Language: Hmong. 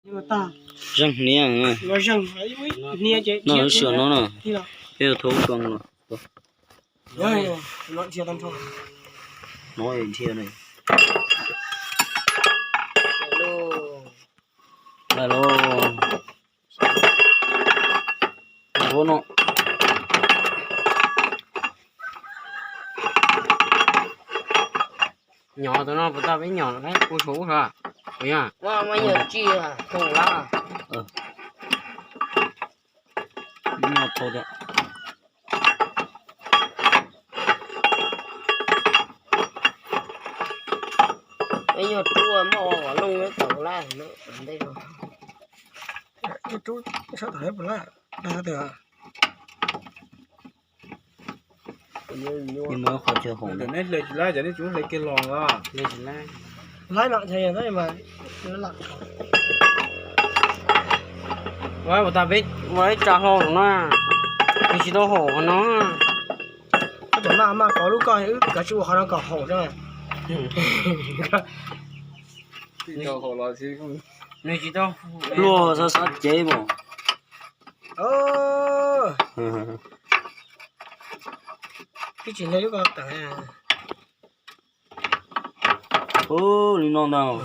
Zeeg hniav, no lub sij hawm no na, peb yuav thau ub tso los. No dhia na. Lawm los. Ua no. Nyom tus no puas tau peb nyom kuv suav ub suav, puas yog? Muaj nyom tsi tus lab. Nyom tau tiag. Peb nyuag rub muaj ua kom looj tau lab ntej. Rub sab tom puas lab, dag tias. Muaj qhov chaw haum. Neb hle tsis laib ces neb tsis hle kiag los los. Laib no ces mas ua tas peb ua ib tsa hlau no, nws tsis tau haum qhov no. Koj cov maj maj kov lub koj wb kav tsij ua qhov no kom haum na. Nws tsis tau luag xav xav cev mas. Twb tsis hle lub ko tawm. Ub, li no ntag.